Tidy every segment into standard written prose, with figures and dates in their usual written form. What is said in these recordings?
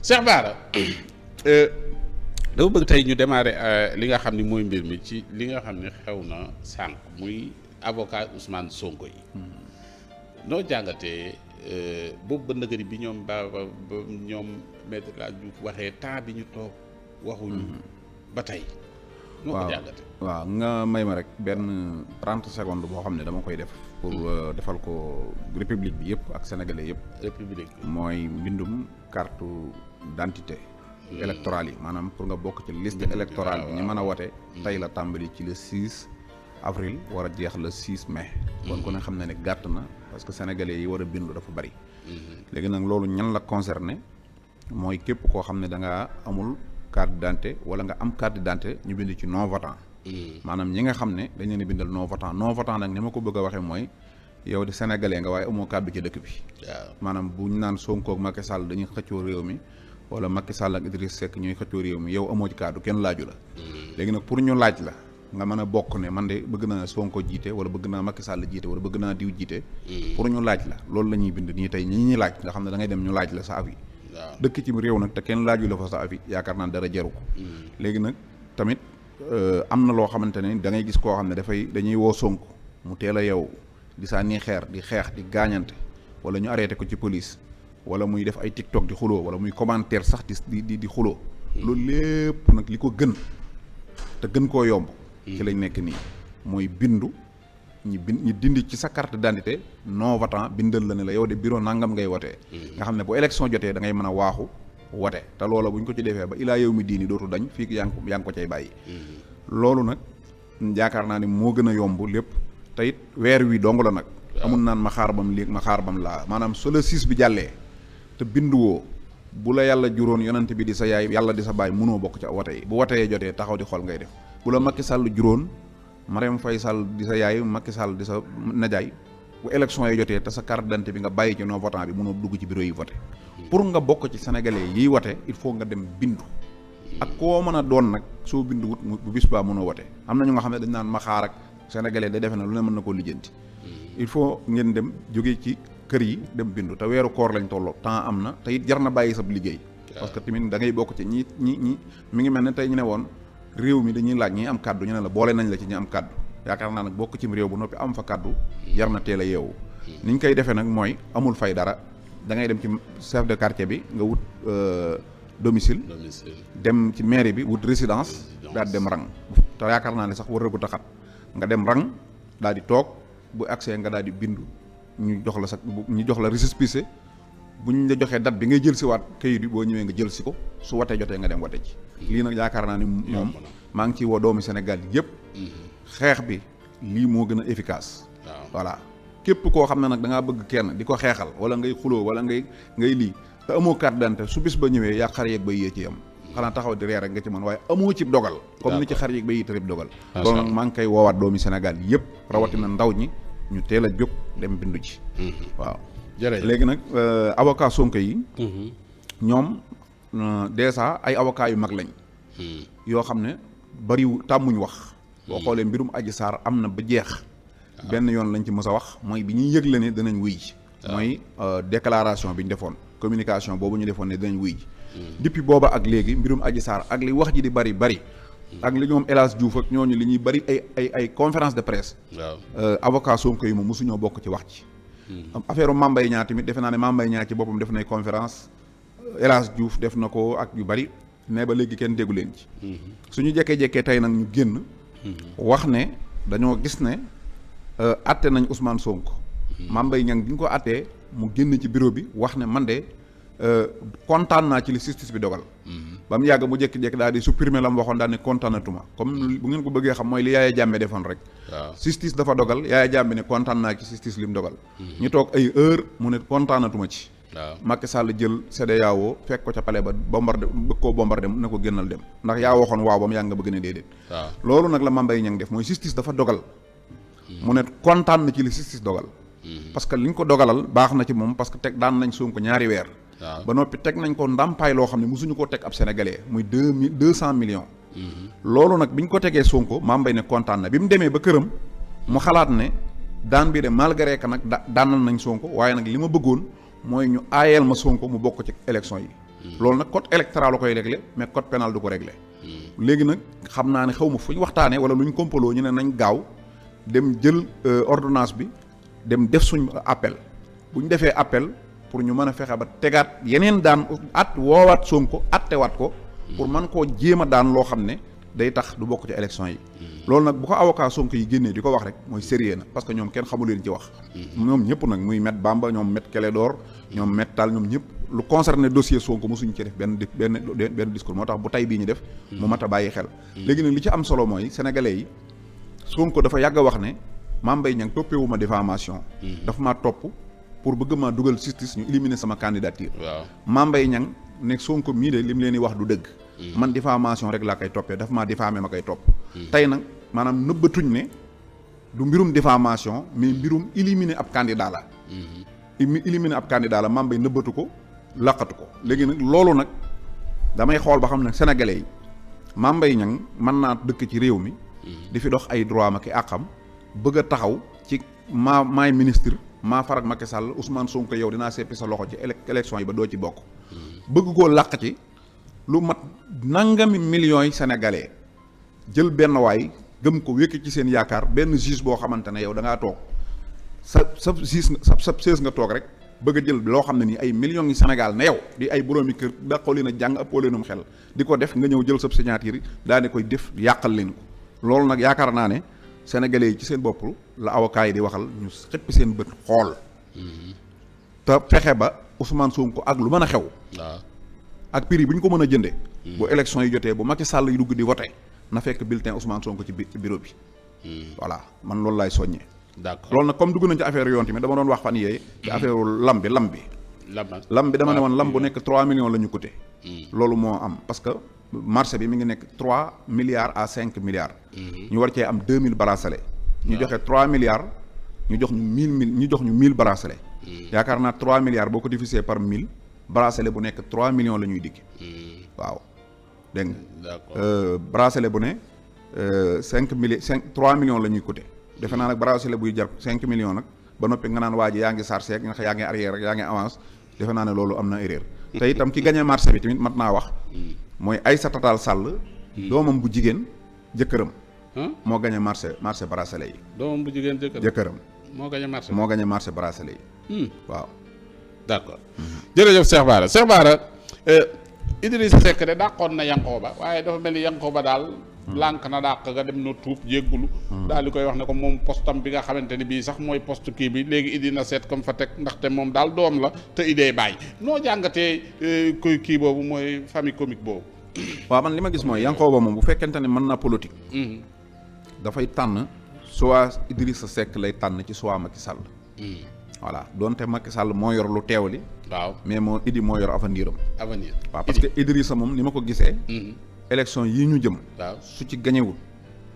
Cheikh Bara dama bëgg tey ñu démarrer li nga xam ni mooy mbir mi ci li nga xam ne xew na sànq muy avocat Ousmane Sonko yi. noo jàngatee boobu ba ndëgëri bi ñoom ba ñoom maître El Hadji Diouf waxee temps bi ñu toog waxuñu ba tey. noo ko jàngatee waaw nga may ma rek benn 30 secondes boo xam ne dama koy def pour defal ko république bi yëpp ak sénégalais yëpp. république bi mooy mbindum carte d'identité électorale yi maanaam pour nga bokk ci liste électorale bi ñu mën a wote tey la tàmbali ci le 6 avril war a jeex le 6 mai. kon ku ne xam ne gàtt na parce que sénégalais yi war a bindu dafa bari. léegi nag loolu ñan la concerné mooy képp koo xam ne da ngaa amul carte d'identité wala nga am carte d'identité ñu bind ci non votant. maanaam ñi nga xam ne dañ leen a bindal non votant nag ni ma ko bëgg a waxee mooy yow di sénégalais nga waaye amoo kàddu ci dëkk bi. maanaam bu ñu naan Sonko ak Macky Sall dañuy xëccoo réew mi wala Macky Sall ak Idriss Seck ñuy xëccoo réew mi yow amoo ci kàddu kenn laaju la. léegi nag pour ñu laaj la nga mën a bokk ne man de bëgg naa Sonko jiite wala bëgg naa Macky Sall jiite wala bëgg naa diw jiite. pour ñu laaj la loolu la ñuy bind nii tey ñi ñuy laaj nga xam ne da ngay dem ñu laaj la sa avis. dëkk ci réew nag te kenn laaju la fa sa avis yaakaar naa dara jaru ko. léegi nag tamit am na loo xamante ne da ngay gis koo xam ne dañuy woo Sonko mu teel a yow di sànni xeer di xeex di gaañante wala ñu arrêté ko ci police wala muy def ay TikTok di xuloo wala muy commentaire sax di xuloo loolu lépp nag li ko gën te gën koo yomb ci lañ nekk nii mooy bindu ñu dindi ci sa carte d'identité non votant bindal la ne la yow de bureau nangam ngay wotee nga xam ne bu élection jotee da ngay mën a waaxu wote te loola bu ñu ko ci defee ba ilaa yow mi diini dootu dañ fii yaa ngi ko cay bàyyi loolu nag yaakaar naa ni moo gën a yomb lépp te it weer wi dong la nag amul naan ma xaar bam léegi ma xaar bam laa maanaam su la 6 bi jàllee te binduwoo bu la yàlla juróon yonent bi di sa yaay yàlla di sa baay mënoo bokk ca wote yi bu wotee jotee taxaw di xool ngay def bu la Macky Sall juróon Marème Faye Sall di sa yaay Macky Sall di sa najaay bu élection yi jotee te sa carte d'identité bi nga bàyyi ci non votant bi mënoo dugg ci bureau yi voté pour nga bokk ci sénégalais yiy wote il faut nga dem bindu ak koo mën a doon nag soo bindu wut bu bis baa mënoo wote am na ñu nga xam ne dañ naan ma xaar ak sénégalais day defe na lu ne mën na koo lijjanti il faut ngeen dem jóge ci kër yi dem bindu te weeru koor lañ tolloo temps am na te it jar na bàyyi sab liggéey parce que tamit da ngay bokk ci ñi mi ngi mel ne tey ñu ne woon réew mi dañuy laaj ñi am kaddu ñu ne la boole nañ la ci ñi am kaddu yaakaar naa nag bokk ci réew bu noppi am fa kaddu jar na teel a yeewu ni ñu koy defee nag mooy amul fay dara da ngay dem ci chef de quartier bi nga wut domicile dem ci mairie bi wut résidence daal di dem rang te yaakaar naa ne sax war a ko taxat nga dem rang daal di toog bu accès nga daal di bindu ñu jox la récépissé bu ñu la joxee date bi ngay jël si waat kayit bi boo ñëwee nga jël si ko su watee jotee nga dem wate ci lii nag yaakaar naa ni moom maa ngi ciy woo doomi Sénégal yëpp xeex bi lii moo gën a efficace voilà képp koo xam ne nag da ngaa bëgg kenn di ko xeexal wala ngay xuloo wala ngay lii te amoo carte d'identité su bis ba ñëwee yaa xar yeeg bay yee ci yam xanaa taxaw di reer rek nga ci mën waaye amoo ci dogal comme ni ci xar yeeg bay yi tarib dogal loolu nag maa ngi koy woowaat doomi Sénégal yëpp rawatina ndaw ñi ñu teel a jóg dem bindu ci waaw léegi nag avocat Sonko yi ñoom déjà ay avocat yu mag lañ yoo xam ne bariwu tàmmuñ wax boo xoolee mbirum Adji Sarr am na ba jeex benn yoon lañ ci mës a wax mooy bi ñuy yëgle ne dinañ wuy ji mooy déclaration bi ñu defoon communication boobu ñu defoon ne dinañ wuy ji depuis booba ak léegi mbirum Adji Sarr ak li wax ji di bari ak li ñoom El Hadji Diouf ak ñooñu li ñuy bari ay conférence de presse avocat Sonko yi moom mosuñoo bokk ci wax ci affaire Mame Mbaye Niang tamit defe naa ne Mame Mbaye Niang ci boppam def nay conférence El Hadji Diouf def na ko ak yu bari mais ba léegi kenn déggu leen ci suñu jekkee-jekkee tey nag ñu génn wax ne dañoo gis ne atte nañ Ousmane Sonko Mame Mbaye Niang bi ñu ko attee mu génn ci bureau bi wax ne man de kontaan naa ci li justice bi dogal ba mu yàgg mu jékki-jékki daal di supprimer la mu waxoon daal ne kontaanatuma comme bu ngeen ko bëggee xam mooy li Yaya Jammeh defoon rek justice dafa dogal Yaya Jammeh ne kontaan naa ci justice li mu dogal ñu toog ay heure mu ne kontaanatuma ci Macky Sall jël CEDEAO fekk ko ca palais ba bombardé bëgg koo bombardé ne ko génnal dem ndax yaa waxoon waaw ba mu yàgg nga bëgg ne déedéet loolu nag la Mame Mbaye Niang def mooy justice dafa dogal mu ne kontaan na ci li justice dogal parce que li ñu ko dogalal baax na ci moom parce que teg daan nañ Sonko ñaari weer ba noppi teg nañ ko ndàmpaay loo xam ne mosuñu koo teg ab sénégalais muy 200 millions loolu nag bi ñu ko tegee Sonko Mame Mbaye ne kontaan na bi mu demee ba këram mu xalaat ne daan bi de malgré que nag daanal nañ Sonko waaye nag li ma bëggoon mooy ñu aayeel ma Sonko mu bokk ci élection yi loolu nag code électoral la koy réglé mais code pénal du ko réglé. léegi nag xam naa ne xaw ma fu ñu waxtaanee wala lu ñu kompaloo ñu ne nañ gaaw dem jël ordonnance bi dem def suñ appel bu ñu defee appel pour ñu mën a fexe ba tegaat yeneen daan woowaat Sonko attewaat ko pour mën koo jéem a daan loo xam ne day tax du bokk ci élection yi. loolu nag bu ko avocat Sonko yi génnee di ko wax rek mooy sérieux na parce que ñoom kenn xamu leen ci wax. ñoom ñëpp nag muy Maître Bamba ñoom Maître Clédor ñoom Maître Tall ñoom ñëpp lu concerné dossier Sonko mosuñu ci def benn discours moo tax bu tey bii ñu def. mu mat a bàyyi xel. léegi nag li ci am solo mooy sénégalais yi Sonko dafa yàgg a wax ne Mame Mbaye Niang toppeewu ma diffamation. dafa maa topp pour bëgg maa dugal justice ñu éliminer sama candidature. waaw Mame Mbaye Niang ne Sonko mii de li mu leen di wax du dëgg. man diffamation rek laa koy toppee dafa maa diffamé ma koy topp. tey nag maanaam nëbbatuñ ne du mbirum diffamation mais mbirum éliminer ab candidat la. éliminer ab candidat la Mame Mbaye nëbbatu ko laqatu ko léegi nag loolu nag damay xool ba xam ne sénégalais yi Mame Mbaye Niang mën naa dëkk ci réew mi. di fi dox ay droit ma ki àqam bëgg a taxaw ci maay ministre maa farak Macky Sall Ousmane Sonko yow dinaa seppi sa loxo ci élection yi ba doo ci bokk. bëgg koo làq ci lu mat nangami millions yi sénégalais jël benn waay gëm ko wékk ci seen yaakaar benn juge boo xamante ne yow da ngaa toog sa juge sa chaise nga toog rek bëgg a jël loo xam ne nii ay millions yi Sénégal ne yow di ay boroomi kër daqoo leen a jàng ëppoo leenum xel di ko def nga ñëw jël sa signature yi daa ne koy def yàqal leen ko loolu nag yaakaar naa ne sénégalais yi ci seen bopp la avocat yi di waxal ñu xëppi seen bët xool te fexe ba Ousmane Sonko ak lu mën a xew ak prix bu ñu ko mën a jënde bu élection yi jotee bu Macky Sall yi dugg di voté na fekk bulletin Ousmane Sonko ci bureau bi voilà man loolu laay soññee d'accord loolu nag comme dugg nañ ci affaire yoon tamit dama doon wax fan yee ci affaire lam bi dama ne woon lam bu nekk 3 millions la ñu coûté loolu moo am parce que marché bi mi ngi nekk 3 milliards à 5 milliards ñu war cee am 2000 bracelets ñu joxe 3 milliards ñu jox ñu 1000 bracelets yaakaar naa 3 milliards boo ko divisé par 1000 bracelet bu nekk 3 millions la ñuy dikk waaw dégg nga bracelet bu ne 3 millions la ñuy coûté defe naa nag bracelet buy jar 5 millions nag ba noppi nga naan waa ji yaa ngi chargé nga yaa ngi arrière rek yaa ngi avance defe naa ne loolu am na erreur te itam ki gagné marché bi tamit mat naa wax mooy Aïssata Tall Sall doomam bu jigéen jëkkëram moo gagné marché bracelet yi doomam bu jigéen jëkkëram moo gagné marché bracelet yi waaw d'accord jërëjëf Cheikh Bara Idrissa Seck de dàqoon na Yankhoba waaye dafa mel ni Yankhoba daal lànk na dàq nga dem na tuub jéggulu daal di koy wax ne ko moom postam bi nga xamante ni bii sax mooy poste kii bi léegi Idi na seet comme fa teg ndaxte moom daal doom la te idée bàyyi noo jàngatee koy kii boobu mooy famille comique boobu waaw man li ma gis mooy Yankhoba moom bu fekkente ne mën na politique dafay tànn soit Idrissa Seck lay tànn ci soit Macky Sall voilà donte Macky Sall moo yor lu teew li waaw mais Idi moo yor avenir waaw parce que Idrissa moom ni ma ko gisee élection yi ñu jëm waaw su ci gañewul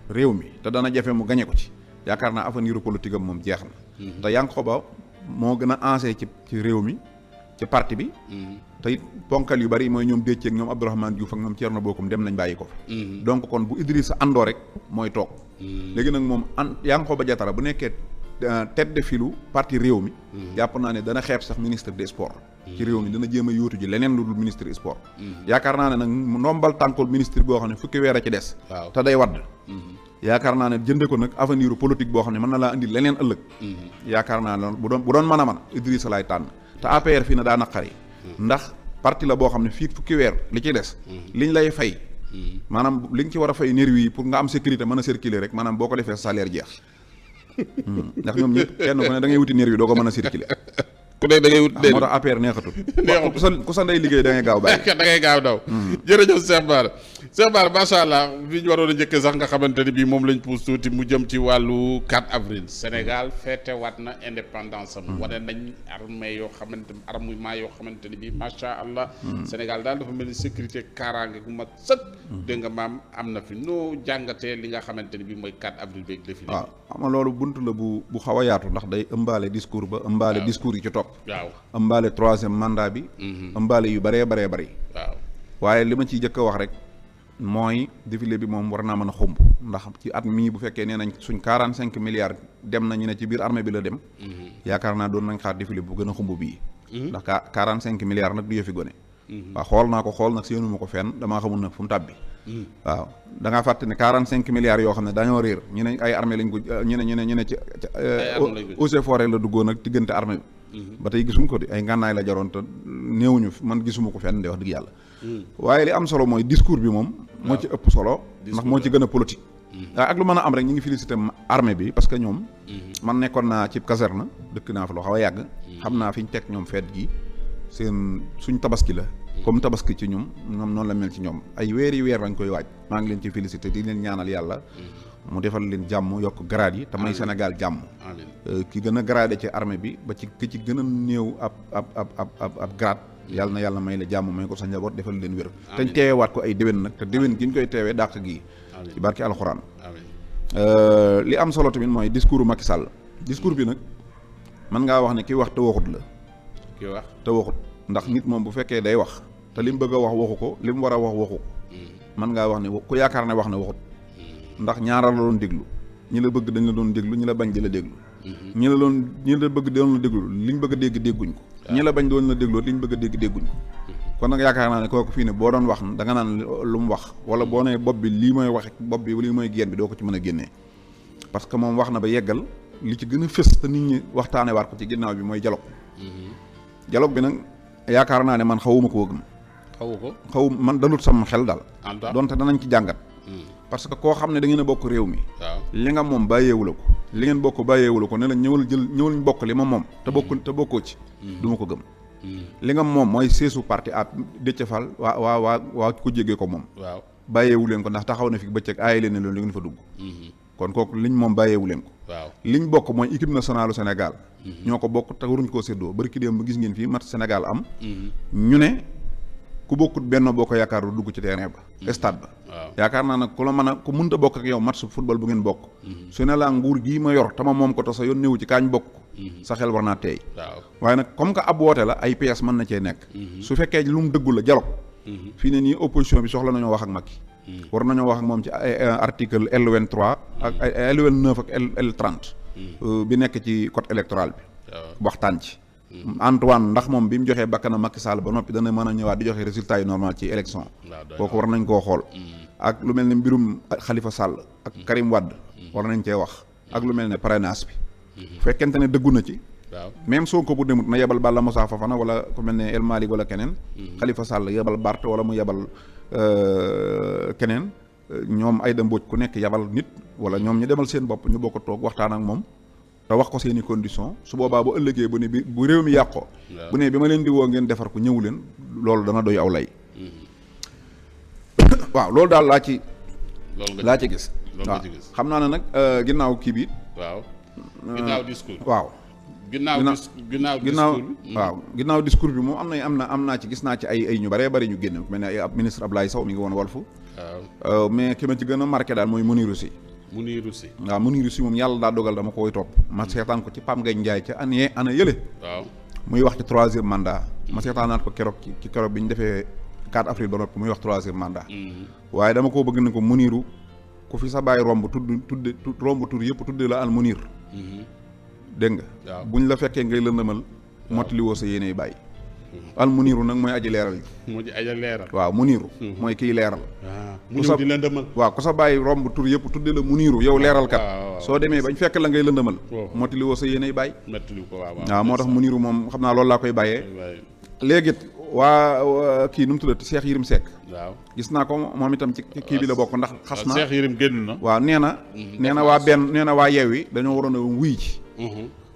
réew mi te dana jafe mu gañe ko ci yaakaar naa avenir politique am moom jeex na te Yankhoba moo gën a ancé ci réew mi ci parti bi te it ponkal yu bari mooy ñoom Déthié ak ñoom Abdourahmane Diouf ak ñoom Thierno Bocoum dem nañ bàyyi ko fa donc kon bu Idrissa àndoo rek mooy toog léegi nag moom Yankhoba Diattara bu nekkee tête de filu parti réew mi jàpp naa ne dana xeeb sax ministre des sports ci réew mi dana jéem a yóotu ji leneen lu dul ministre des sports yaakaar naa ne nag ndombal tànkul ministre boo xam ne fukki weer a ci des te day wadd yaakaar naa ne jënde ko nag avenir politique boo xam ne mën na laa indi leneen ëllëg yaakaar naa ne bu doon mën a mën Idrissa laay tànn te APR fii na daa naqari ndax parti la boo xam ne fii fukki weer li ci des liñ lay fay maanaam li nga ci war a fay nervi yi pour nga am sécurité mën a circuler rek maanaam boo ko defee salaire jeex ndax ñoom ñëpp kenn ku ne da ngay wuti nervi yi doo ko mën a circuler ku ne da ngay wut moo tax APR neexatul ku sa ndey liggéey da ngay gaaw bàyyi da ngay gaaw daw jërëjëf Cheikh Bara macha allah li ñu waroon a njëkkee sax nga xamante ne bii moom lañ pousse tuuti mu jëm ci wàllu 4 avril Sénégal feete waat na indépendance am wane nañ armement yoo xamante ne bii macha allah Sénégal daal dafa mel ni sécurité kaaraange gu mat sëkk dégg nga maam am na fi noo jàngatee li nga xamante ne bii mooy 4 avril beeg défilé waaw xam nga loolu bunt la bu xaw a yaatu ndax day ëmbaale discours ba ëmbaale discours yi ci topp waaw ëmbaale 3e mandat bi ëmbaale yu bëree bëri waaw waaye li ma ciy jëkk a wax rek mooy défilé bi moom war naa mën a xumb ndax ci at mii bu fekkee nee nañ suñ 45 milliards dem nañu ne ci biir armée bi la dem yaakaar naa doon nañ xaar défilé bu gën a xumb bii ndax 45 milliards nag du yëfi gone waaw xool naa ko xool nag séenu ma ko fenn damaa xamul nag fu mu tàbbi waaw da ngaa fàtte ne 45 milliards yoo xam ne dañoo réer ñu ne ay armée lañ ko ñu ne ci eaux et forêt la duggoon ak diggante armée bi ba tey gisuñ ko di ay ngànnaay la jaroon te néewuñu man gisuma ko fenn de wax dëgg yàlla waaye li am solo mooy discours bi moom moo ci ëpp solo ndax moo ci gën a politique waaw ak lu mën a am rek ñu ngi félicité armée bi parce que ñoom man nekkoon naa ci caserne dëkk naa fa lu xaw a yàgg xam naa fi ñu teg ñoom feet gi suñ tabaski la comme tabaski ci ñoom noonu la mel ci ñoom ay weer lañ koy waaj maa ngi leen ci félicité di leen ñaanal yàlla mu defal leen jàmm yokk grade yi te may Sénégal jàmm ki gën a gradé ci armée bi ba ci ki ci gën a néew ab grade yàlla na yàlla may la jàmm may ko sa njaboot defal leen wér te ñu teewewaat ko ay déwén nag te déwén gi ñu koy teewee dàq gii ci barki alxuraan li am solo tamit mooy discours Macky Sall discours bi nag mën ngaa wax ne ki wax te waxut la ki wax te waxut ndax nit moom bu fekkee day wax te li mu bëgg a wax waxu ko li mu war a wax waxu ko mën ngaa wax ne ku yaakaar ne wax ne waxut ndax ñaaral la doon déglu ñi la bëgg dañ la doon déglu ñi la bañ di la déglu ñi la bëgg doon la déglu liñ bëgg a dégg dégguñ ko ñi la bañ doon la dégloo liñ bëgg a dégg dégguñ ko kon nag yaakaar naa ne kooku fii ne boo doon wax da nga naan lu mu wax wala boo nee bopp bi lii mooy wax bopp bi lii mooy génn bi doo ko ci mën a génnee parce que moom wax na ba yeggal li ci gën a fës te nit ñi waxtaane waat ko ci ginnaaw bi mooy dialogue bi nag yaakaar naa ne man xawuma koo gëm xaw man dalut sama xel daal donte danañ ci jàngat parce que koo xam ne da ngeen a bokk réew mi li nga moom bàyyeewu la ko li ngeen bokk bàyyeewu la ko ne la ñëwal ñu bokk li ma moom te bokkoo ci du ma ko gëm li nga moom mooy seesu parti at Déthié Fall waa ku jégee ko moom bàyyeewu leen ko ndax taxaw na fi bëccëg aaye leen ne loolu li ngeen fa dugg kon kooku liñ moom bàyyeewu leen ko liñ bokk mooy équipe nationale Sénégal ñoo ko bokk te waruñ koo séddoo bari ki dem ba gis ngeen fii match Sénégal am ñu ne ku bokkut benn boo ko yaakaar du dugg ci terrain ba stade ba yaakaar naa nag ku la mën a ku mënta bokk ak yow match football bu ngeen bokk su ne laa nguur gii ma yor tama moom ko te sa yoon néewu ci kaañ bokk sa xel war naa teey waaye nag comme que ab woote la ay PS mën na cee nekk su fekkee lu mu dëggu la dialogue fii ne nii opposition bi soxla nañoo wax ak Macky war nañoo wax ak moom ci article L23 ak L29 ak L30 bi nekk ci code électoral bi waxtaan ci Antoine ndax moom bi mu joxee bakkana Macky Sall ba noppi dana mën a ñëwaat di joxe résultat yi normal ci élection kooku war nañ koo xool ak lu mel ne mbirum Khalifa Sall ak Karim Wade war nañ cee wax ak lu mel ne parrainage bi bu fekkente ne dëggu na ci même Sonko bu demut na yebal Balla Moussa Fofana wala ku mel ne El Malick wala keneen Khalifa Sall yebal Barth wala mu yebal keneen ñoom Aïda Mbodj ku nekk yebal nit wala ñoom ñu demal seen bopp ñu bokk toog waxtaan ak moom te wax ko seeni condition su boobaa bu ëllëgee bu ne bi bu réew mi yàqoo bu ne bi ma leen di woo ngeen defar ko ñëwu leen loolu dana doy aw lay waaw loolu daal laa ci gis waaw xam naa ne nag ginnaaw kii bi ginnaaw discours waaw ginnaaw discours bi moom am naa ci gis naa ci ay ñu bëree bëri ñu génn ku mel ne ay ministre Ablaye Sow mi ngi woon Walfu mais ki ma ci gën a marqué daal mooy Mounirou Sy waaw Mounirou Sy moom yàlla daa dogal dama koy topp ma seetaan ko ci Pam Ngagne Ndiaye ca ana yële muy wax ci 3e mandat ma seetaanaat ko keroog ci keroog bi ñu defee 4 avril ba noppi muy wax 3e mandat waaye dama koo bëgg ne ko Mounirou ku fi sa bàyyi romb romb tur yëpp tudde la al Mounir dégg nga buñ la fekkee ngay lëndëmal mottali woo sa yéeney bàyyi al Mounirou nag mooy aji leeral ji waaw Mounirou mooy kiy leeral mu ñëw di lëndëmal waaw ku sa bàyyi romb tur yëpp tudde la Mounirou yow leeralkat soo demee bañ fekk la ngay lëndëmal mottali woo sa yéeney bàyyi waaw moo tax Mounirou moom xam naa loolu laa koy bàyyee léegi waa kii nu mu tuddati Cheikh Yérim Seck gis naa ko moom itam ci kii bi la bokk ndax xas na Cheikh Yérim génn na waaw nee na waa Yewwi dañoo waroon a wuy ci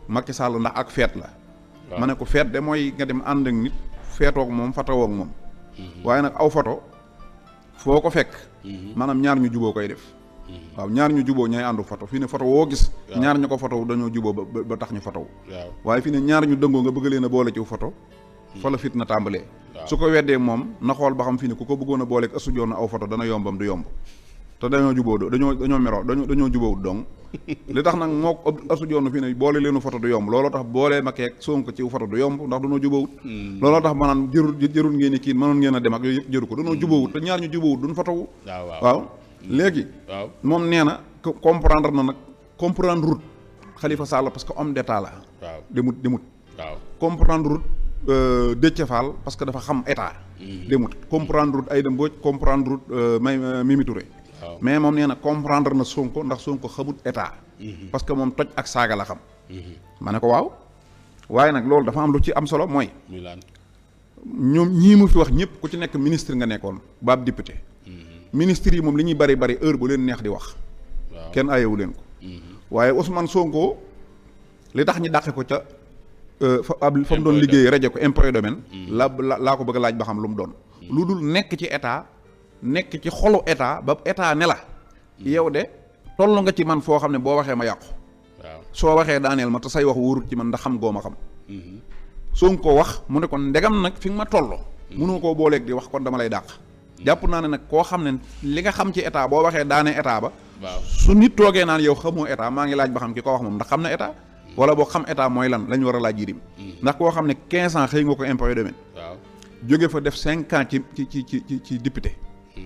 Macky Sall ndax ak feet la ma ne ko feet de mooy nga dem ànd ak nit feetoog moom fatawoog moom waaye nag aw foto foo ko fekk maanaam ñaar ñu juboo koy def waaw ñaar ñu juboo ñooy àndu foto fii ne foto woo gis ñaar ñu ko fotow dañoo juboo ba tax ñu fotow waaye fii ne ñaar ñu dëngoo nga bëgg leen a boole ci foto fa la fit na tàmbalee su ko weddee moom na xool ba xam fii ne ku ko bëggoon a booleeg ësu joon aw foto dana yombam du yomb te dañoo juboo dañoo meroo dañoo jubóowut dong li tax nag moo asu joon fii ne boole leenu foto du yomb looloo tax boolee ma keeg Sonko ci foto du yomb ndax dañoo jubóowut looloo tax ma naan jërul ngeen ni kii mënoon ngeen a dem ak yooyu yëpp jëru ko dañoo jubóowut te ñaar ñu jubóowut duñ fotowu waaw léegi moom nee na comprendre na nag comprendre route Khalifa Sall parce que homme d'état la demut comprendre route Déthié Fall parce que dafa xam état. demut comprendre rut Aïda Mbodj comprendre rut Mimi Touré. mais moom nee na comprendre na Sonko ndax Sonko xamut état. parce que moom toj ak saaga la xam. ma ne ko waaw. waaye nag loolu dafa am lu ci am solo mooy. ñoom ñii mu fi wax ñëpp ku ci nekk ministre nga nekkoon baab député. ministre yi moom li ñuy bari bari heure bu leen neex di wax. kenn ayewu leen ko. waaye Ousmane Sonko li tax ñu dàqe ko ca. fa mu doon liggéey rajo ko impôt domaine. laa ko bëgg a laaj ba xam lu mu doon. lu dul nekk ci état nekk ci xolu état ba état ne la. yow de toll nga ci man foo xam ne boo waxee ma yàqu. soo waxee daaneel ma te say wax wóorut ci man ndax xam goo ma xam. Sonko wax mu ne kon ndegam nag fi nga ma toll. mënoo koo booleeg di wax kon dama lay dàq. jàpp naa ne nag koo xam ne li nga xam ci état boo waxee daane état ba. su nit toogee naan yow xamoo état maa ngi laaj ba xam ki ko wax moom ndax xam na état. wala boo xam état mooy lan la ñu war a laaj Yirim. ndax koo xam ne 15 ans xëy nga ko impôt domaine. jóge fa def 5 ans ci député.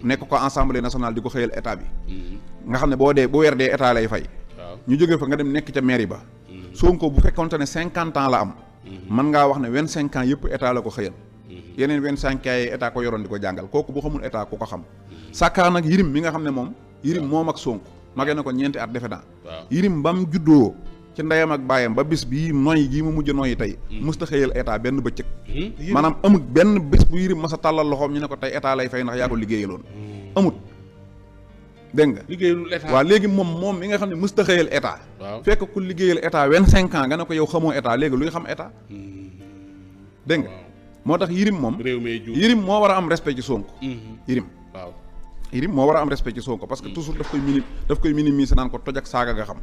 nekk ko assemblée nationale di ko xëyal état bi. nga xam ne boo weer dee état lay fay. ñu jóge fa nga dem nekk ca mairie ba. Sonko bu fekkonte ne 50 ans la am. mën ngaa wax ne 25 ans yëpp état la ko xëyal. yeneen 25 ans yi état ko yoroon di ko jàngal kooku bu xamul état ku ko xam. sàkkaa nag Yirim mi nga xam ne moom. Yirim moom ak Sonko magee na ko ñeenti at defe naa. Yirim bam juddoo. ci ndeyam ak baayam ba bis bii noyyi gii mu mujj noyyi tey musta xëyal état benn bëccëg maanaam amut benn bés bu Yirim masa tàllal loxoom ñu ne ko tey état lay fay ndax yaa ko liggéeyaloon amut dégg nga liggéeyalul état waaw léegi moom mi nga xam ne musta xëyal état fekk ku liggéeyal état 25 ans nga ne ko yow xamoo état léegi luy xam état dégg nga moo tax Yirim moom Yirim moo war a am respect ci Sonko Yirim moo war a am respect ci Sonko parce que toujours daf koy minimiser naan ko toj ak saaga nga xam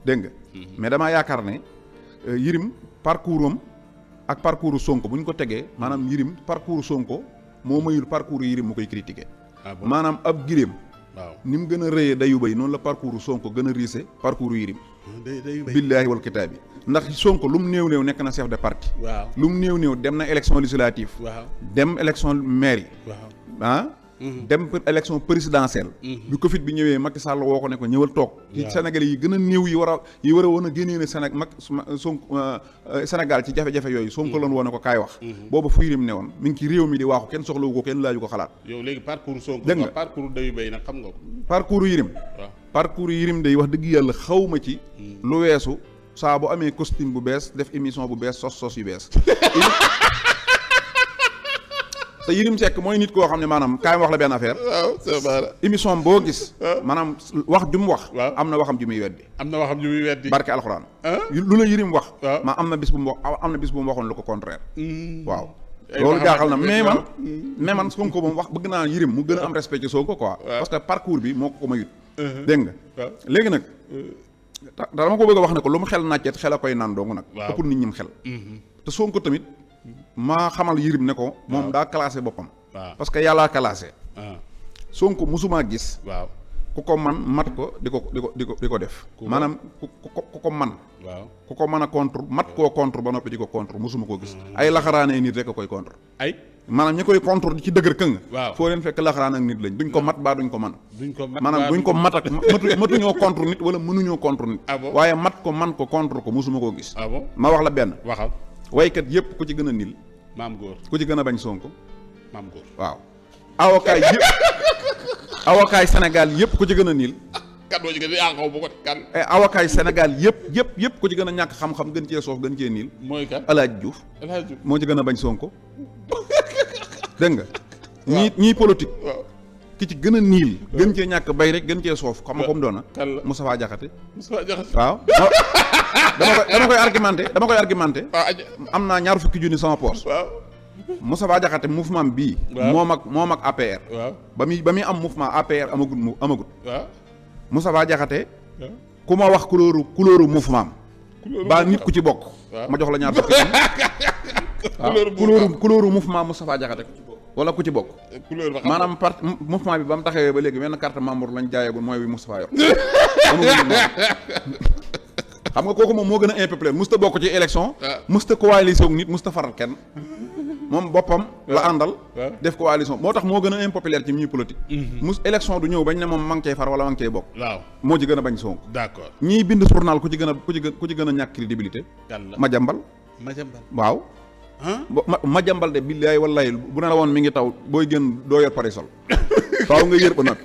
dégg nga mais damaa yaakaar ne Yirim parcours am ak parcours Sonko bu ñu ko tegee maanaam Yirim parcours Sonko moo mayul parcours Yirim mu koy critiquer maanaam ab giléem ni mu gën a rëyee dayu bay noonu la parcours Sonko gën a riise parcours Yirim billaahi wal kitaabi ndax Sonko lu mu néew nekk na chef de parti lu mu néew dem na élection législative dem élection mairie dem élection présidentielle bi Covid bi ñëwee Macky Sall woo ko ne ko ñëwal toog ci Sénégal yi gën a néew yi war a woon a génnee ne Sénégal ci jafe-jafe yooyu Sonko loon woo ne ko kaay wax booba fu Yirim ne woon mi ngi ci réew mi di waaxu kenn soxlawu ko kenn laaju ko xalaat yow léegi parcours Sonko dégg nga parcours dayu bay nag xam nga ko parcours Yirim day wax dëgg yàlla xawma ci lu weesu saa bu amee costume bu bees def émission bu bees sos yu bees te Yirim Seck mooy nit koo xam ne maanaam kaay wax la benn affaire émission boo gis maanaam wax ju mu wax am na waxam ju muy weddi barke alxuraan lu la Yirim wax ma am na bis bu mu waxoon lu ko contraire waaw loolu jaaxal na mais man Sonko moom wax bëgg naa Yirim mu gën a am respect ci Sonko quoi parce que parcours bi moo ko mayut dégg nga léegi nag dama ko bëgg a wax ne ko lu mu xel nàccet xel a koy naan doongu nag ëpp nit ñim xel te Sonko tamit maa xamal Yirim ne ko moom daa classé boppam parce que yàllaa classé Sonko musumaa gis ku ko man mat ko di ko def maanaam ku ko man ku ko mën a contre mat koo contre ba noppi di ko contre musuma koo gis ay laxaraane nit rek a koy contre maanaam ñi koy contre di ci dëgër këng foo leen fekk laxaraan ak nit lañ duñ ko mat baa duñ ko man maanaam duñ ko mat ak matuñoo contre nit wala mënuñoo contre nit waaye mat ko man ko contre ko musuma koo gis ma wax la benn waykat yëpp ku ci gën a nil maam góor ku ci gën a bañ Sonko maam góor waaw avocat Sénégal yëpp ku ci gën a niil kan moo ci gën a xaw bu ko kan avocat Sénégal yëpp ku ci gën a ñàkk xam-xam gën cee soof gën cee niil mooy kan El Hadj Diouf moo ci gën a bañ Sonko dégg nga ñii politique ki ci gën a niil gën cee ñàkk bay rek gën cee soof xam nga comme doona Moustapha Diakhaté waaw dama koy argumenté am naa ñaar fukki junni sama poche Moustapha Diakhaté mouvement bii moom ak APR ba muy am mouvement APR amagut Moustapha Diakhaté ku ma wax couleur mouvement ba nit ku ci bokk ma jox la ñaar fukki junni couleur mouvement Moustapha Diakhaté wala ku ci bokk maanaam parti mouvement bi ba mu taxawee ba léegi benn carte membre lañ jaayagul mooy bi Moustapha yor xam nga kooku moom moo gën a impopulaire musta bokk ci élection musta coalition ak nit musta faral kenn moom boppam la àndal def coalition moo tax moo gën a impopulaire ci ñuy politique élection du ñëw bañ ne moom ma ngi cay far wala ma ngi cay bokk moo ci gën a bañ Sonko d'accord ñiy bind journal ku ci gën a ñàkk crédibilité Madiambal waaw ma jambal de billaay wallaay bu ne la woon mi ngi taw booy gën doo yor parasol faaw nga yër ba noppi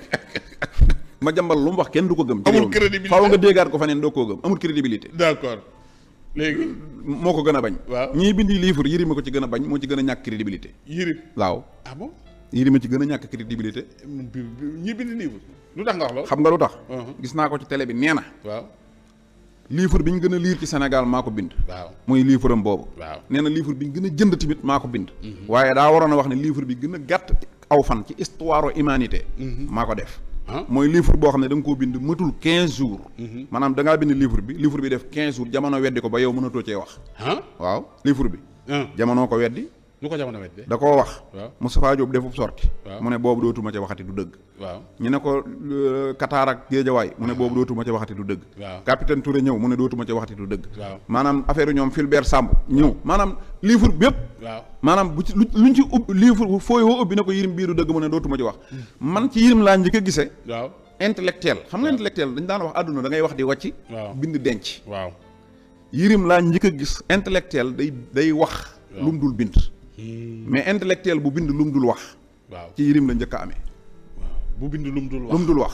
ma jambal lu mu wax kenn du ko gëm. amul crédibilité faaw nga déggaat ko faneen doo koo gëm amul crédibilité. d'accord léegi. moo ko gën a bañ. waaw ñii bindi livre Yérim ko ci gën a bañ moo ci gën a ñàkk crédibilité. Yérim waaw. ah bon. Yérim ci gën a ñàkk crédibilité. ñii bindi livre lu tax nga wax loolu. xam nga lu tax. gis naa ko ci télé bi nee na. waaw. livre bi ñu gën a lire ci Sénégal maa ko bind. waaw muy livre am boobu. waaw nee na livre bi ñu gën a jënd tamit maa ko bind. waaye daa waroon a wax ne livre bi gën a gàtt aw fan ci histoire humanité. maa ko def. mooy livre boo xam ne da nga koo bind matul 15 jours. maanaam da ngaa bind livre bi def 15 jours jamono weddi ko ba yow mënatoo cee wax. waaw livre bi. jamono ko weddi. lu ko jamono weddi. da koo wax. waaw Moustapha Diop defub sorti. waaw mu ne boobu dootuma ca waxati du dëgg. waaw ñu ne ko Qatar ak Géejawaay mu ne boobu dootuma ca waxati du dëgg. waaw capitaine Touré ñëw mu ne dootuma ca waxati du dëgg. waaw maanaam affaire ñoom Fulbert Samb ñëw maanaam livre bi yëpp. waaw maanaam bu ci luñ ci ubbi livre fooy woo ubbi na ko Yérim biiru dëgg mu ne dootuma ci wax. man ci Yérim laa njëkk a gisee. waaw intellectuel xam nga intellectuel dañ daan wax àdduna da ngay wax di wàcc. waaw bind denc. waaw Yérim laa njëkk a gis intellectuel day wax. lu mu dul bind. mais intellectuel bu bind lu mu dul wax. waaw ci Yérim la njëkk a amee. waaw bu bind lu mu dul wax lu mu dul wax.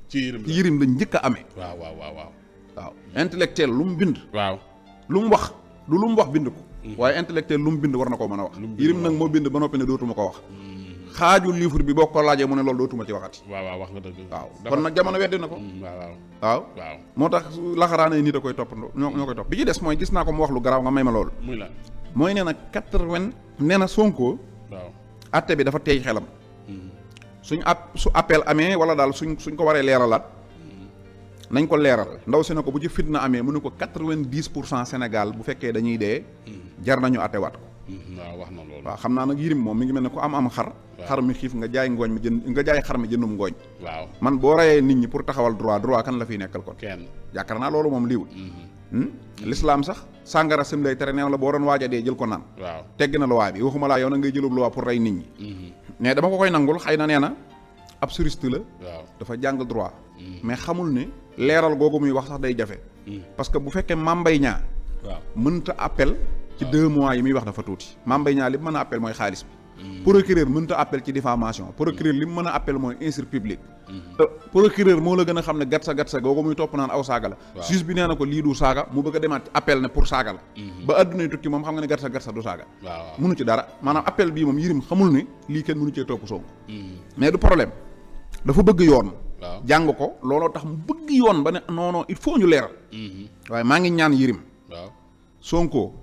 ci Yérim la njëkk a amee. waaw waaw waaw waaw. waaw intellectuel lu mu bind. waaw lu mu wax du lu mu wax bind ko. waaye intellectuel lu mu bind war na koo mën a wax. Yérim nag moo bind ba noppi ne dootuma ko wax. xaaju livre bi boo ko laajee mu ne loolu dootuma ci waxati. waaw waaw wax nga dëgg. waaw kon nag jamono weddi na ko. waaw waaw. waaw moo tax laxaraana yi nit a koy toppandoo ñoo koy topp bi ci des mooy gis naa ko mu wax lu garaaw nga may ma loolu. muy la mooy nee na 80 nee na Sonko. waaw atte bi dafa teey xelam. su appel amee wala daal suñ ko waree leeralaat. nañ ko leeral ndaw si ne ko bu ci fitna amee mu ne ko 90% Sénégal bu fekkee dañuy dee. jar nañu attewaat ko. waaw wax na loolu. waaw xam naa nag Yérim moom mi ngi mel ne ku am xar. xar mi xiif nga jaay ngooñ mi jënd nga jaay xar mi jëndum ngooñ. waaw man boo reyee nit ñi pour taxawal droit kan la fiy nekkal kon. kenn yaakaar naa loolu moom liiwul. l'islam sax sàngara sim lay tere nee na la boo doon waaj a dee jël ko naan. waaw tegg na loi bi waxuma laa yow na ngay jëlub loi pour rey nit ñi. mais dama ko koy nangul xëy na nee na ab juriste la. waaw dafa jàng droit. mais xamul ne leeral googu muy wax sax day jafe. parce que bu fekkee Mame Mbaye Niang. waaw mënta appel. ci 2 mois yi muy wax dafa tuuti. Mame Mbaye Niang li mu mën a appel mooy xaalis bi. procureur mënta appel ci diffamation procureur li mu mën a appel mooy injure publique. te procureur moo la gën a xam ne gatsa googu muy topp naan aw saaga la. juge bi nee na ko lii du saaga mu bëgg a demaat appel ne pour saaga la. ba addunay tukki moom xam nga ne gatsa du saaga. waaw mënu ci dara maanaam appel bii moom Yérim xamul ne lii kenn mënu cee topp Sonko. mais du problème dafa bëgg yoon. waaw jàng ko looloo tax mu bëgg yoon ba ne non il faut ñu leeral. waaye maa ngi ñaan Yérim. waaw Sonko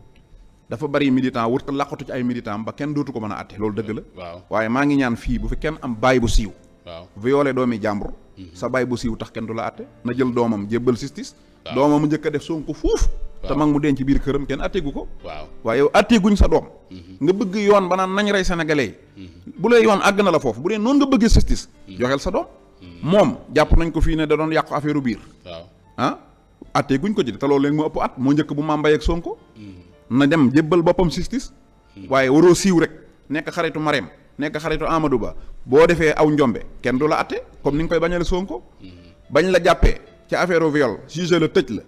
dafa bari militant wërta laqatu ci ay militant ba kenn dootu ko mën a àtte loolu dëgg la. waaw waaye maa ngi ñaan fii bu fi kenn am baay bu siiw. waaw violé doomi jàmbur. sa baay bu siiw tax kenn du la àtte na jël doomam jébbal justice. doomam mu njëkk a def Sonko fuuf. te mag mu denc ci biir këram kenn àtteegu ko. waaw waaye yow àtteeguñ sa doom. nga bëgg yoon ba naan nañ rey sénégalais yi. bu lay yoon àgg na la foofu bu dee noonu nga bëggee justice. joxeel sa doom. moom jàpp nañ ko fii ne da doon yàqu affaire biir. waaw ah àtteeguñ ko ci te loolu léegi mu ëpp at moo njëkk bu Mame Mbaye ak Sonko. na dem jébbal boppam justice. waaye waroo siiw rek nekk xaritu Marème nekk xaritu Amadou Ba boo defee aw njombe kenn du la atte comme ni nga koy bañale Sonko. bañ la jàppee ci affaire viol jugé la tëj la.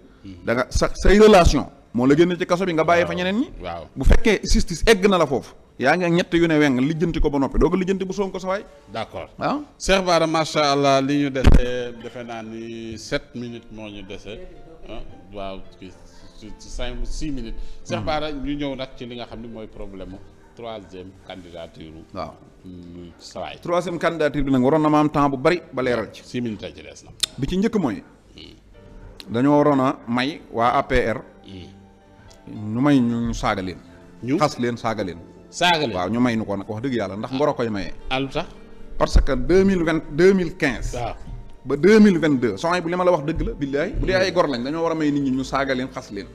da nga say relation moo la génne ci kaso bi nga bàyyee fa ñeneen ñi. waaw bu fekkee justice egg na la foofu. yaa ngi ak ñett yu ne weng lijjanti ko ba noppi doo ko lijjanti bu Sonko sa waay. d'accord waaw. Cheikh Bara macha allah li ñu dese defe naa ni 7 minutes moo ñu dese waaw ci 6 minutes. Cheikh Bara ñu ñëw nag ci li nga xam ne mooy problème mu 3e candidature. waaw sa waay. 3e candidature bi nag waroon na ma am temps bu bari ba leeral ci. 6 minutes ci des na. bi ci njëkk mooy. dañoo waroon a may waa APR. ñu may ñu saaga leen. ñu xas leen saaga leen. saaga leen waaw ñu may nu ko nag wax dëgg yàlla ndax ngoro koy mayee. lu tax. parce que 2015. waaw ba 2022 soxna bu li ma la wax dëgg la billaay bu dee ay gor lañ dañoo war a may nit ñi ñu saaga leen xas leen.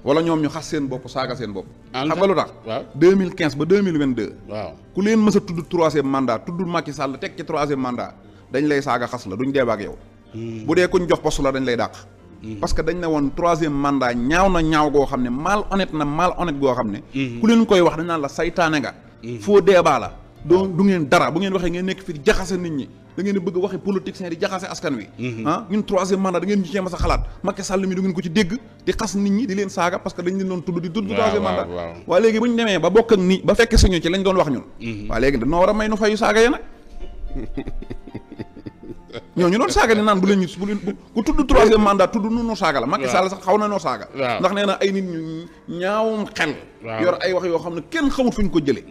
wala ñoom ñu xas seen bopp saaga seen bopp. xam nga lu tax. waaw 2015 ba 2022. waaw ku leen mës a tudd 3e mandat tudd Macky Sall teg ci 3e mandat dañ lay saaga xas la duñ deeba ak yow. bu dee kuñ jox poste la dañ lay dàq. parce que dañ ne woon 3e mandat ñaaw na ñaaw goo xam ne malhonnête goo xam ne. ku leen koy wax dañ naan la saytaane nga. faux débat la du ngeen dara bu ngeen waxee ngeen nekk fi di jaxase nit ñi da ngeen di bëgg a waxee politiciens di jaxase askan wi ñun troisième mandat da ngeen ñu cee mas a xalaat Macky Sall mi du ngeen ko ci dégg di xas nit ñi di leen saaga parce que dañ leen doon tudd di tudd troisième mandat waaye léegi bu ñu demee ba bokk ak ni ba fekk suñu ci lañ doon wax ñun waaye léegi dañoo war a may nu fayu saaga ya nag ñoo ñu doon saaga ni naan bu leen ñu ku tudd troisième mandat tudd nu saaga la Macky Sall sax xaw na noo saaga ndax nee na ay nit ñu ñaawum xel yor ay wax yoo xam ne kenn xamut fu ñu ko jëlee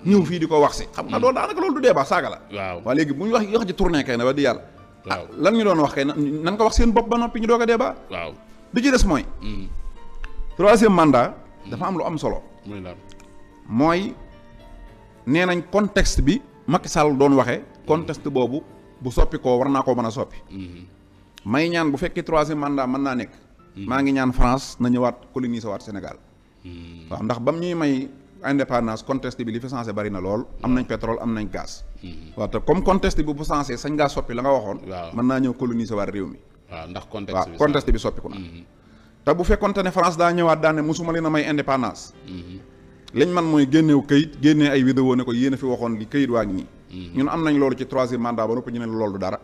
ñëw fii di ko wax si xam nga loolu daanaka loolu du débat saaga la waaw léegi bu ñu wax ci tournée kay na ba di yàlla lan ñu doon wax kay nan ko wax seen bopp ba noppi ñu doog a débat bi ci des mooy troisième mandat dafa am lu am solo mooy nee nañ contexte bi Macky Sall doon waxee contexte boobu bu soppi koo war naa koo mën a soppi may ñaan bu fekkee troisième mandat mën naa nekk maa ngi ñaan France na ñëwaat coloniser waat Sénégal waaw ndax bam ñuy may indépendance contexte bi li fi sensé bari na lool am nañ pétrole am nañ gaz waaw te comme contexte bi bu sensé sañ ngaa soppi la nga waxoon mën naa ñëw coloniser waat réew mi waaw ndax contexte bi soppiku na te bu fekkonte ne France daa ñëwaat daan ne musuma leen a may indépendance liñ man mooy génneew këyit génnee ay vidéo ne ko yéen a fi waxoon li këyit waa ngi nii ñun am nañ loolu ci troisième mandat ba noppi ñu ne loolu du dara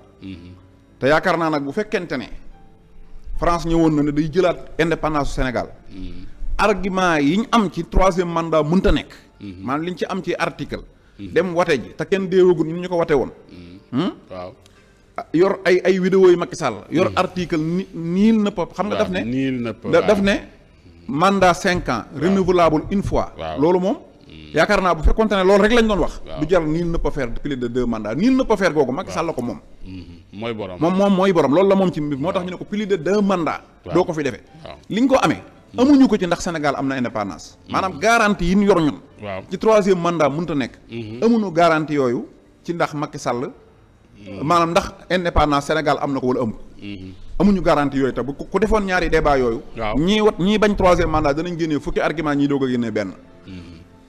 te yaakaar naa nag bu fekkente ne France ñëwoon na ne day jëlaat indépendance su Sénégal argument yi ñu am ci troisième mandat mënta nekk maanaam liñ ci am ci article dem wate ji te kenn déewagul ñu ko wate woon waaw yor ay vidéo yu Macky Sall yor article niil na pop xam nga daf ne mandat 5 ans renouvelable une fois loolu moom yaakaar naa bu fekkoonte ne loolu rek lañ doon wax du jar nul ne peut faire plus de 2 mandats nul ne peut faire googu Macky Sall la ko moom mooy borom moom mooy borom loolu la moom ci mbir moo tax ñu ne ko plus de 2 mandats doo ko fi defee li ñu ko amee amuñu ko ci ndax Sénégal am na indépendance maanaam garantie yi ñu yor ñun ci troisième mandat mënut a nekk amuñu garantie yooyu ci ndax Macky Sall maanaam ndax indépendance Sénégal am na ko wala amu amuñu garantie yooyu te bu ku defoon ñaari débat yooyu ñii bañ troisième mandat danañ génnee fukki argument ñii doog a génnee benn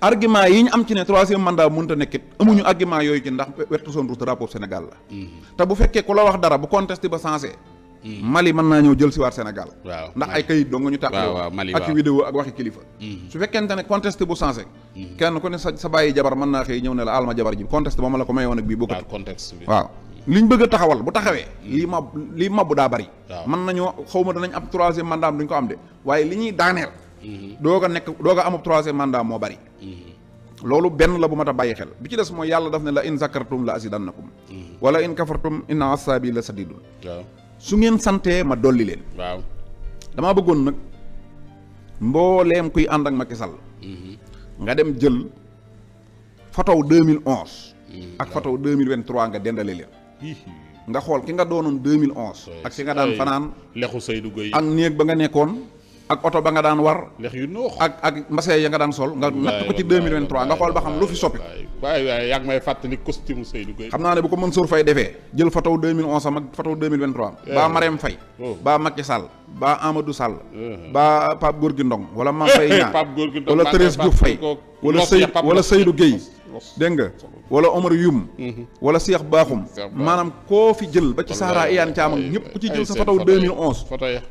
argument yi ñu am ci ne troisième mandat mënut a nekkit amuñu argument yooyu ci ndax wertu son rouge drapeau Sénégal la te bu fekkee ku la wax dara bu contesté ba sensé Mali mën naa ñëw jël si waat Sénégal ndax ay kayit dong nga ñu tàqoo ak vidéo ak waxi kilifa su fekkente ne contesté bu sensé kenn ku ne sa bàyyi jabar mën naa xëy ñëw ne la alma jabar ji contesté ba ma la ko mayoon ak bii bokkut waaw liñ bëgg a taxawal bu taxawee lii mabbu daa bari mën nañoo xaw ma danañ am troisième mandat am duñ ko am de waaye li ñuy daaneel doog a amub troisième mandat moo bari loolu benn la bu mat a bàyyi xel bi ci des mooy yàlla daf ne la in zakartum la azidannakum wala in kafartum inna asabi la sadidun su ngeen santee ma dolli leen damaa bëggoon nag mbooleem kuy ànd ak Macky Sall nga dem jël photo 2011 ak photo 2023 nga dendale leen nga xool ki nga doonoon 2011 ak ki nga daan fanaan lexu Seydou Gueye ak néeg ba nga nekkoon ak oto ba nga daan war lex yu noox ak mbase ya nga daan sol nga natt ko ci 2023 nga xool ba xam lu fi soppi waaye yaa ngi may fàttali costume Seydou Gueye xam naa ne bu ko Mansour Faye defee jël photo 2011 am ak photo 2023 baa Marème Faye baa Macky Sall baa Amadou Sall baa Pape Gorgui Ndong wala Mame Faye Niang wala Thérèse Diouf Faye wala Seydou Gueye dégg nga wala Omar Youm wala Cheikh Bakhoum maanaam koo fi jël ba ci Sahara Iyane Thiam ak ñëpp ku ci jël sa photo 2011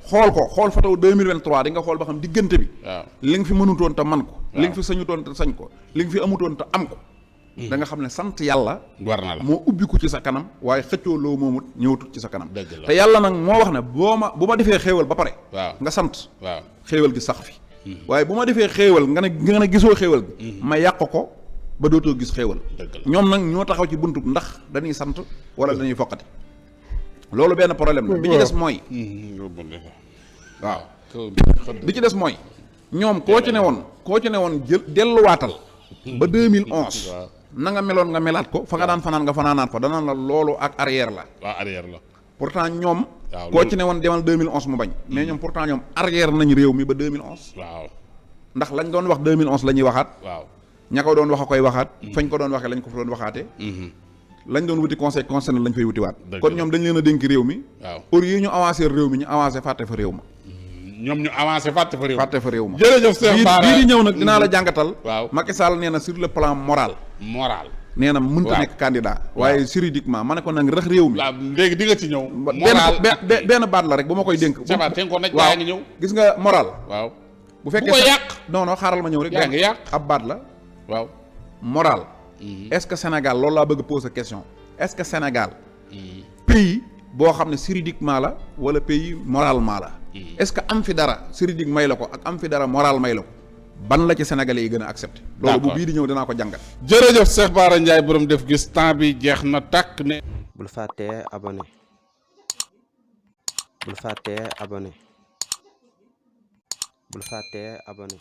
xool photo 2023 di nga xool ba xam diggante bi li nga fi mënutoon te man ko li nga fi sañutoon te sañ ko li nga fi amutoon te am ko da nga xam ne sant yàlla war na la moo ubbiku ci sa kanam waaye xëccoo loo moomut ñëwatut ci sa kanam te yàlla nag moo wax ne bu ma defee xéewal ba pare nga sant xéewal gi sax fi waaye bu ma defee xéewal nga ne gisoo xéewal gi ma yàq ko ba dootoo gis xéewal ñoom nag ñoo taxaw ci buntu ndax dañuy sant wala dañuy foqati loolu benn problème la bi ci des mooy waaw bi ci des mooy ñoom koo ci ne woon jël delluwaatal ba 2011 na nga meloon nga melaat ko fa nga daan fanaan nga fanaanaat fa danaan la loolu ak arrière la pourtant ñoom koo ci ne woon demal 2011 mu bañ mais ñoom pourtant ñoom arrière nañ réew mi ba 2011 ndax lañ doon wax 2011 la ñuy waxaat ña ko doon wax a koy waxaat fañ ko doon waxee lañ ko fa doon waxaatee lañ doon wuti conseil concerné lañ fay wuti waat kon ñoom dañ leen a dénk réew mi pour yi ñu avancé réew mi ñu avancé fàtte fa réew ma ñoom ñu avancé fàtte fa réew ma jërëjëf Cheikh Bara bii di ñëw nag dinaa la jàngatal Macky Sall nee na sur le plan moral nee na mënta nekk candidat waaye juridiquement ma ne ko nag rax réew mi léegi di nga ci ñëw benn baat la rek bu ma koy dénk waaw ngi ñëw gis nga moral bu fekkee bu ko yàq non xaaral ma ñëw rek yaa ngi yàq ab baat la waaw moral est-ce que Sénégal loolu laa bëgg poser question est-ce que Sénégal pays boo xam ne juridiquement la wala pays moralement la est-ce que am fi dara juridique may la ko ak am fi dara moral may la ko ban la ci Sénégalais yi gën a accepté loolu bu bii di ñëw dinaa ko jàngat jërëjëf Cheikh Bara Ndiaye borom def gis temps bi jeex na tàkk ne bul fàttee abonné bul fàttee abonné